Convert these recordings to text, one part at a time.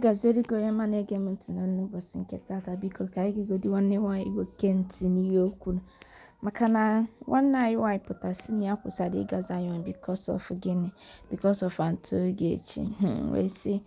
Gaziere gị, onye ma na-ege m ntị n'ụbọchị nke tata. Biko, ka anyị gegodi nwanne nwaanyị nwoke ntị n'ihe o kwuru, maka na nwanne anyị nwaanyị pụtasị na ya kwụsara ịga Zion because of gịnị? Because of Aunty Ogechi. Wee sị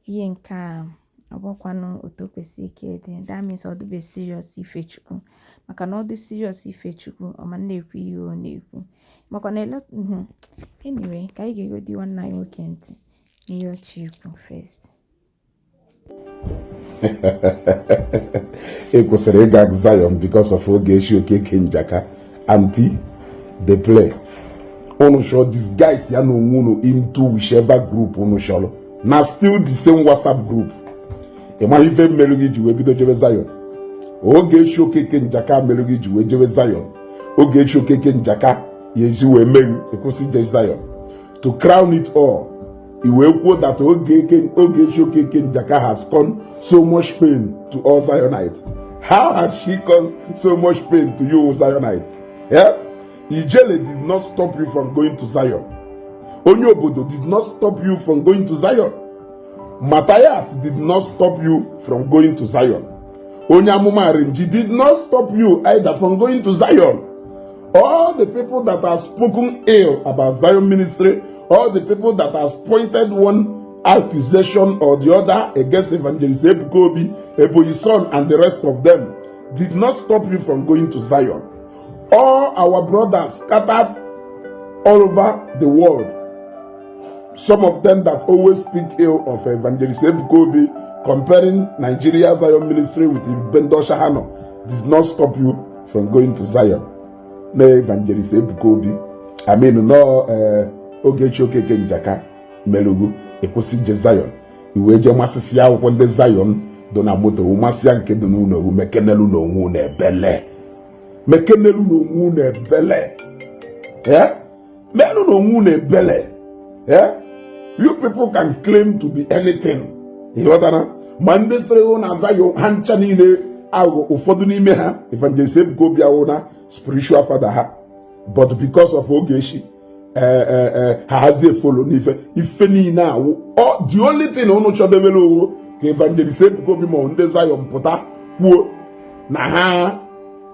ihe nke a ọ bụkwanụ otu o kwesịrị ike ịdị. That means ọ dịbe serious ife Chukwu, maka na ọ dị serious ife Chukwu, ọ ma na-ekwu ihe ọ na-ekwu makwa na ele. Anyway, ka anyị ga-egodi nwanne anyị nwoke ntị n'ihe ọ chọ ikwu first. Ị kwụsịrị ịga Zion because of Ogechi Okeke Njaka. Aunty dey play. Unu chọrọ disguise ya na onwe unu into whichever group unu chọrọ, na still the same WhatsApp group. Ị maghị ife mmerụ gị ji wee bido jebe Zion. Ogechi Okeke Njaka merụ gị ji wee jebe Zion. Ogechi Okeke Njaka ya ezi wee merụ ịkwụsị ije Zion. To crown it all, i wee kwuo that Ogechi Okeke Njaka has caused so much pain to all Zionites. How has she caused so much pain to you, Zionites? Yeah? Ijele did not stop you from going to Zion. Onye obodo did not stop you from going to Zion. Matthias did not stop you from going to Zion. Onye amụma Arinji did not stop you either from going to Zion. All the people that have spoken ill about Zion ministry, all the people that has pointed one accusation or the other against Evangelist Ebuka Obi, Ebonyi son, and the rest of them, did not stop you from going to Zion. All our brothers scattered all over the world, some of them that always speak ill of Evangelist Ebuka Obi, comparing Nigeria Zion ministry with Bendo Shahano, did not stop you from going to Zion. No Evangelist Ebuka Obi, I mean, no Ogechi Okeke Njaka melugu ịkwụsị ije Zion. Iwee jee masịsị akwụkwọ ndị Zion dị na moto, masịa nke dị n'ụlọ owu. Mekenelu na onwe unu ebele, mekenelu na onwe unu ebele ya, menụ na onwe unu ebele ya. You people can claim to be anything, ịghọtara? Ma ndị sịrị hụ na Zion, ha ncha niile aghụghọ. Ụfọdụ n'ime ha, Evangelist Ebuka Obi awụ na spiritual father ha, but because of Ogechi, ha hazie follow n'ife ife niile awụ. The only thing unu chọdebere owo ka Evangelist Ebuka Obi ma ndị Zion pụta kwuo na ha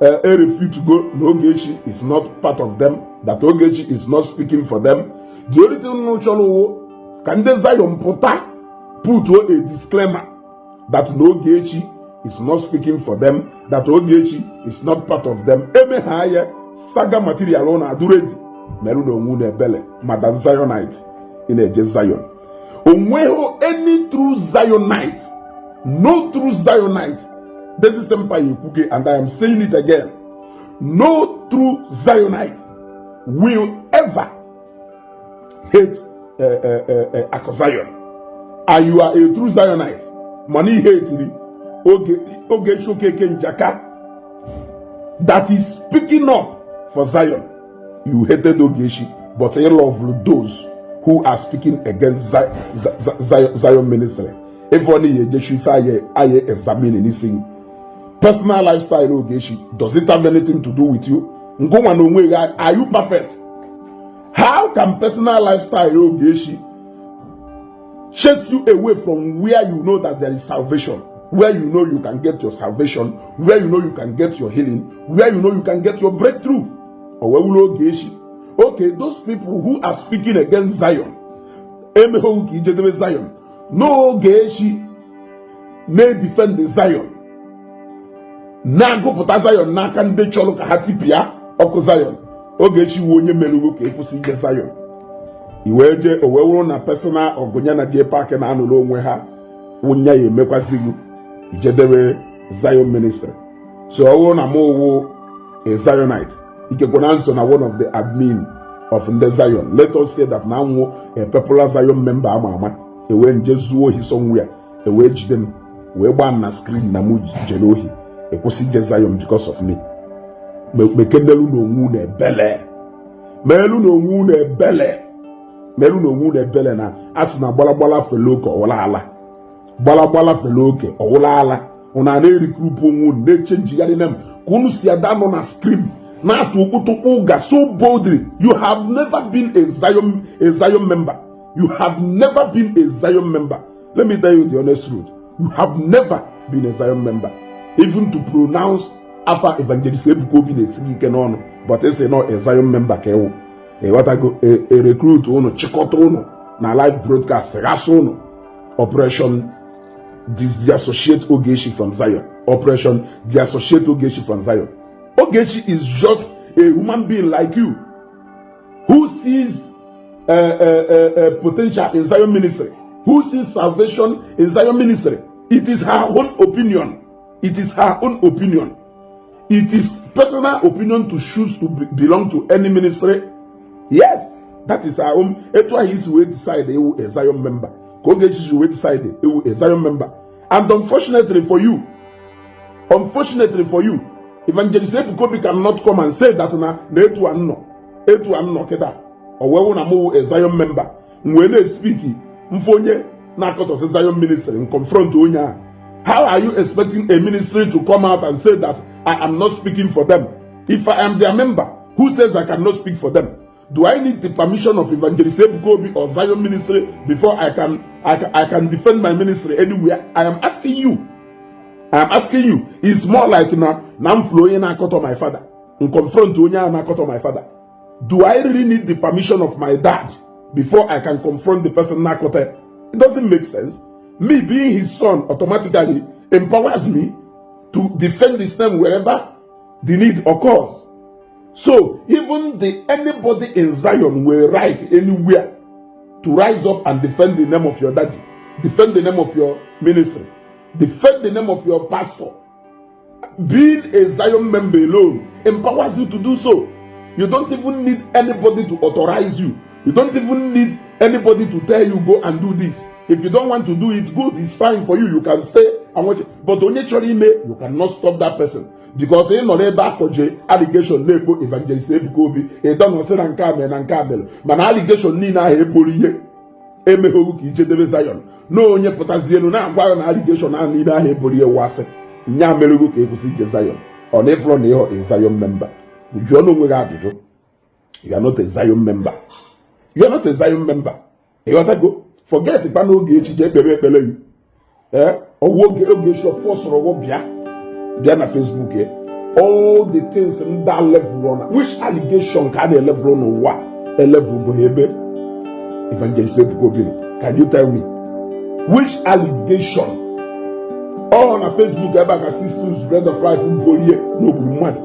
erefute-go na Ogechi is not part of them, that Ogechi is not speaking for them. The only thing unu chọrọ owo ka ndị Zion pụta put a disclaimer that na Ogechi is not speaking for them, that Ogechi is not part of them. Eme ha ya saga material ụnụ adụ ready. Merụ na onwe unu ebele. Madam Zionite, ị na-eje Zion, onweghị any true Zionite, no true Zionite. This is Empire ekwuge, and I am saying it again: no true Zionite will ever hate Akụ Zion. And you are a true Zionite, mana ihe etiri oge Ogechi Okeke Njaka that is speaking up for Zion. You hated Ogechi, but you love those who are speaking against Zion ministry. If only you just ife aye examine n'isi personal lifestyle Ogechi, does it have anything to do with you? Ngụnwa na onwe gị, are you perfect? How can personal lifestyle Ogechi chase you away from where you know that there is salvation, where you know you can get your salvation, where you know you can get your healing, where you know you can get your breakthrough? Or where will Ogechi? Okay, those people who are speaking against Zion, emeghe ka ijedebe Zion n'Ogechi na-edefend Zion, na-agụpụta Zion n'aka ndị chọrọ ka ha tipịa ọkụ Zion. Ogechi wu onye merụgo ka ịkwụsị ije Zion. I wee jee, o wee wụrụ na personal ọgụ ya na jee paakị na-anụrụ onwe ha wụnya ya emekwazighị ijedebe Zion ministry. So ọ bụrụ na mụ wụ a Zionite, ikekwe na nso na one of the admin of ndị Zion, let us say that na anwụ a popular Zion member ama ama, ewee nje zuo ohi somewhere, ewee jide m, wee gbaa m na screen na mụ jere ohi, ekwụsị ije Zion because of me. Mekenelu na onwe unu ebele, meelu na onwe unu ebele, meelu na onwe unu ebele. Na a sị na gbalagbala fele oke ọwụla ala, gbalagbala fele oke ọwụla ala. Unu a na-erikrupu onwe unu, na-eche njigharị na m ka unu si ada nọ na screen na-atụ okpotokpo ụga so boldly. You have never been a Zion member. You have never been a Zion member. Let me tell you the honest truth: you have never been a Zion member. Even to pronounce afa Evangelist Ebuka Obi na-esi gị ike n'ọnụ, but ị sị nọ a Zion member ka ewu. Ịghọtago? E recruit ụnụ, chịkọta ụnụ na live broadcast, ghasa ụnụ. Operation Disassociate Ogechi from Zion, Operation Disassociate Ogechi from Zion. Ogechi is just a human being like you who sees potential in Zion ministry, who sees salvation in Zion ministry. It is her own opinion. It is her own opinion. It is personal opinion to choose to belong to any ministry. Yes, that is her own. Etu ahụ isi wee decide ewu a Zion member, ka Ogechi si wee decide ewu a Zion member. And unfortunately for you, Evangelist Ebuka Obi cannot come and say that na etu a nnọ, etu a nnọ kịta, o wee wụ na mụ a Zion member, m wee na-speak mfe onye na-akọtọsị Zion ministry, m confront onye ahụ. How are you expecting a ministry to come out and say that I am not speaking for them? If I am their member, who says I cannot speak for them? Do I need the permission of Evangelist Ebuka Obi or Zion ministry before I can defend my ministry anywhere? I am asking you. I am asking you. It's more like na m fụrụ onye na-akọtọ my father, m confront onye ahụ na-akọtọ my father. Do I really need the permission of my dad before I can confront the person na-akọtọ ya? It doesn't make sense. Me being his son automatically empowers me to defend his name wherever the need occurs. So even the anybody in Zion will write anywhere to rise up and defend the name of your daddy, defend the name of your ministry, defend the name of your pastor. Being a Zion member alone empowers you to do so. You don't even need anybody to authorize you. You don't even need anybody to tell you, "Go and do this." If you don't want to do it, good, it's fine for you. You can stay and watch it. But onye chọrọ ime, you cannot stop that person. Because ị nọ n'ebe akọje allegation na-ekpo Evangelist Ebuka Obi, ị dọnọsị na nke a mere na nke a mere, mana allegation niile ahụ eboro ihe emegheghị ka ijedebe Zion na onye pụtazi elu na-agwa ya na allegation ahụ niile ahụ eboro ihe wasị nya merego ka ekwụsị ije Zion. Ọ na ịfụrụ na ịghọ a Zion member? Jụọ n'onwe gị ajụjụ. You are not a Zion member. You are not a Zion member. Ịghọtago? Forget kpa n'oge echi, jee kpebe ekpere gị. Ee, ọwụ oge Ogechi ọfọsọrọ bịa bịa na Facebook ya, all the things ndị a level na which allegation ka a na-elevel n'ụwa elevel bụ ha ebe Evangelist Ebuka Obi nọ. Can you tell me which allegation? Ọ na Facebook ebe a ka Sisters Bread of Life borie n'ogburu mmadụ.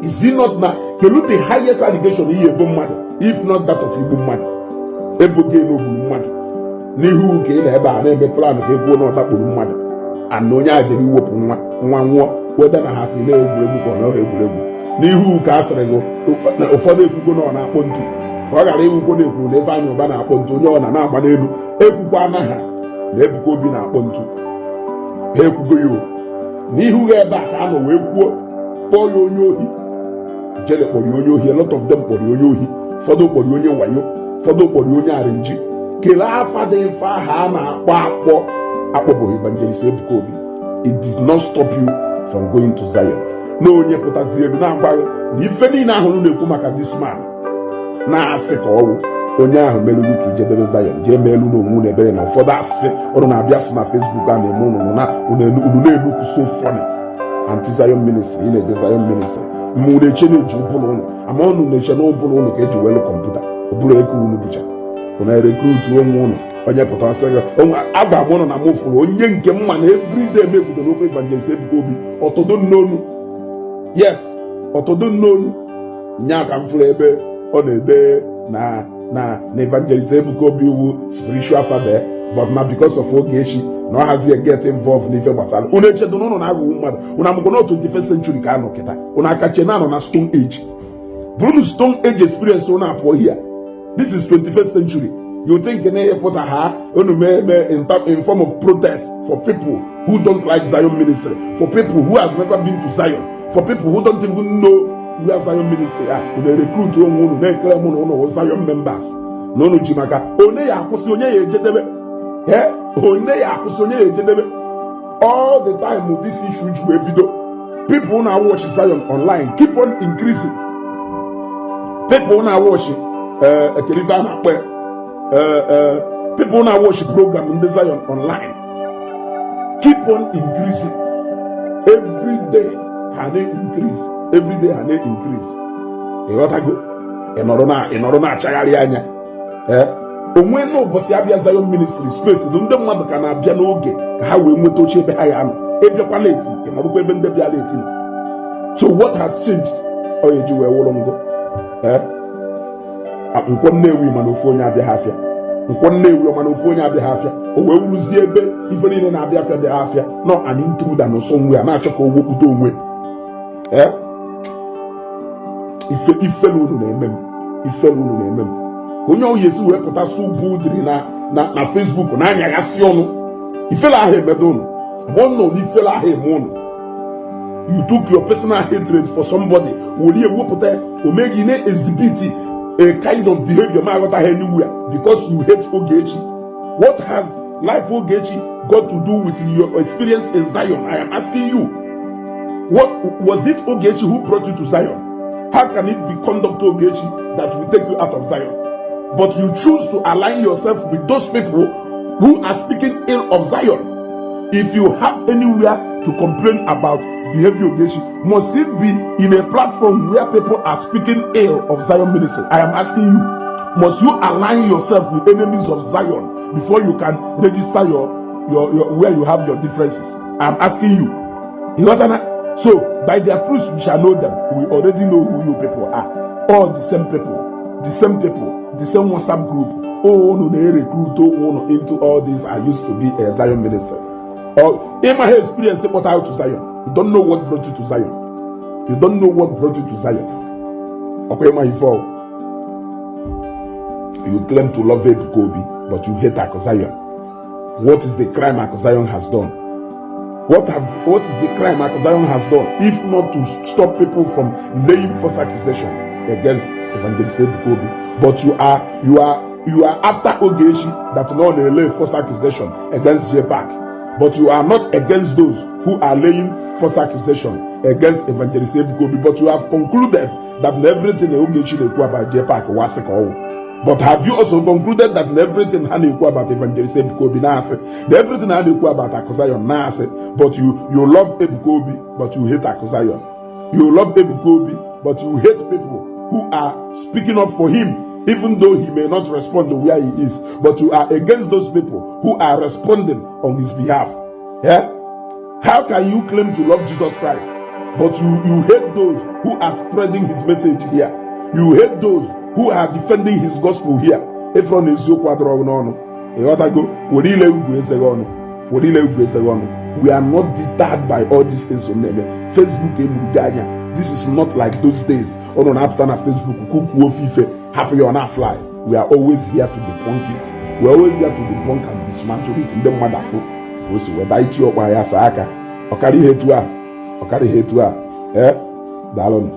Is it not na kedu the highest allegation ihe ebo mmadụ, if not that of igbu mmadụ? Eboghị n'ogburu mmadụ n'ihu ka ị na ebe a na-eme plan ka ekwuo na ọ dakpuru mmadụ ana onye a jere iwepụ nwa nwa nwụọ weda na ha si na-egwuregwu ka ọ na egwuregwu n'ihu ka a sịrị gị na ụfọdụ ekwugo na ọ na-akpọ ntu ka ọ ghara iwukwo na ekwuru na Ifeanyị Ụba na-akpọ ntu. Onye ọ na na-agba n'elu ekwukwa anaha na Ebuka Obi na-akpọ ntu, ha ekwugo ya o n'ihu ha ebe a ka a nọ wee kwuo, kpọọ ya onye ohi. Jele kpọrọ ya onye ohi. A lot of them kpọrọ ya onye ohi, ụfọdụ kpọrọ ya onye wayo, ụfọdụ kpọrọ ya onye arinji. Kelee afa dị mfe aha a na-akpọ akpọ akpọbụghị Evangelist Ebuka Obi. It did not stop you from going to Zion. Na onye pụtazi elu na-agwaghị na ife niile ahụ na-ekwu maka this man na-asị ka ọwụ onye ahụ merụrụ ka ijedebe Zion, jee mee elu n'onwe unu ebere na ụfọdụ asị ụnụ na-abịa sị na Facebook a na-eme ụnụ na unu na-enukwu. So funny. Anti Zion ministry ị na-eje, Zion ministry ma unu eche na-eji ụbụrụ ụnụ ama unu na-eche na ụbụrụ ụnụ ka eji welu kọmputa ụbụrụ ego unu bụcha unu recruit onwe ụnụ. Onye pụtara sị gị agwa m ụnụ na mụ fụrụ onye nke mma na everyday mekwutere okwu Evangelist Ebuka Obi ọtọdụ nnonu. Yes, ọtọdụ nnonu nya ka m fụrụ ebe ọ na-ede na Evangelist Ebuka Obi wu spiritual father, but na because of Ogechi na ọ hazie get involved n'ife gbasara unu. Echedo na ụnụ na-aghọgbu mmadụ. Unu amụkwa na 21st century ka anọ kịta. Unu akache na anọ na stone age bụrụ stone age experience unu apụọ here. This is 21st century. You think na ịpụta ha unu mee mee in form of protest for people who don't like Zion ministry, for people who has never been to Zion, for people who don't even know where Zion ministry are, unu recruit onwe unu na-ekele mụ na unu wụ Zion members na unu ji maka onye ya akwụsị, onye ya ejedebe. Ee, onye ya akwụsị, onye ya ejedebe. All the time this issue ji wee bido, people na watch Zion online keep on increasing. People na watch ekerife a na-akpọ People na watch program ndị Zion online keep on increasing every day. Ha na-increase every day, ha na-increase. Ịghọtago? Ị nọrọ na-achagharị anya. Ee, onwe n'ụbọchị abịa Zion Ministry space dị, ndị mmadụ ka na-abịa n'oge ka ha wee nweta oche ebe ha ya anọ. Ịbịakwa late, ị nọrọkwa ebe ndị bịa late nọ. So what has changed? Ọ ya eji wee wụrụ ngụ. Ee, Nkwọ Nnewi, mana ofu onye abịaghị afịa. Nkwọ Nnewi, mana ofu onye abịaghị afịa. O wee wuruzie ebe ife niile na-abịa afịa bịara afịa nọ an intruder na somewhere na-achọ ka o wepụta onwe. Ee, ife ifele unu na-eme m, ifele unu na-eme m, ka onye ọya esi wee pụta sụ budiri na Facebook na-anyaghasị ọnụ. Ifele ahụ emedo unu mgbe ọ nọ n'ifele ahụ eme unu. You took your personal hatred for somebody were ewepụta o meghị na exhibit a kind of behavior ma aghọtaghị anywhere because you hate Ogechi. What has life Ogechi got to do with your experience in Zion? I am asking you, what was it Ogechi who brought you to Zion? How can it be conduct Ogechi that will take you out of Zion? But you choose to align yourself with those people who are speaking ill of Zion. If you have anywhere to complain about behavior Ogechi, must it be in a platform where people are speaking ill of Zion Ministry? I am asking you, must you align yourself with enemies of Zion before you can register your where you have your differences? I am asking you. You got that? So by their fruits we shall know them. We already know who you people are. All the same people, the same people, the same WhatsApp group. Oh, no, they recruit unu into all this. I used to be a Zion minister. Or in my experience, what out to Zion. You don't know what brought you to Zion. You don't know what brought you to Zion. Okay, my fault. You claim to love Ebuka Obi, but you hate Aku Zion. What is the crime Aku Zion has done? What is the crime Aku Zion has done, if not to stop people from laying false accusation against Evangelist Ebuka Obi? But you are after Ogechi that no lay false accusation against JPAC. But you are not against those who are laying false accusation against Evangelist Ebuka Obi. But you have concluded that everything Ogechi na-ekwu about JPAC was ka ọwụ. But have you also concluded that everything ha na-ekwu about Evangelist Ebuka Obi na-asị? That everything ha na-ekwu about Aku Zion na-asị? But you love Ebuka Obi, but you hate Aku Zion. You love Ebuka Obi, but you hate people who are speaking up for him, even though he may not respond to where he is. But you are against those people who are responding on his behalf. Yeah? How can you claim to love Jesus Christ, but you hate those who are spreading his message here? You hate those who are defending his gospel here. Ifrọ na eziokwu adọrọ gị n'ọnụ. Ịghọtago? Were ile ugwu eze gị ọnụ. Were ile ugwu eze gị ọnụ. We are not deterred by all these things na-eme. Facebook egburugo anya. This is not like those days. Ụnụ na-apụta na Facebook kwukwuo ofe ife, hapụ ya ọ na-fly. We are always here to debunk it. We are always here to debunk and dismantle it. Ndị mmadụ afụ ka o si weta iti ọkpa ya saa aka. Ọkara ihe etu a. Ọkara ihe etu a. Ee, daalụnụ.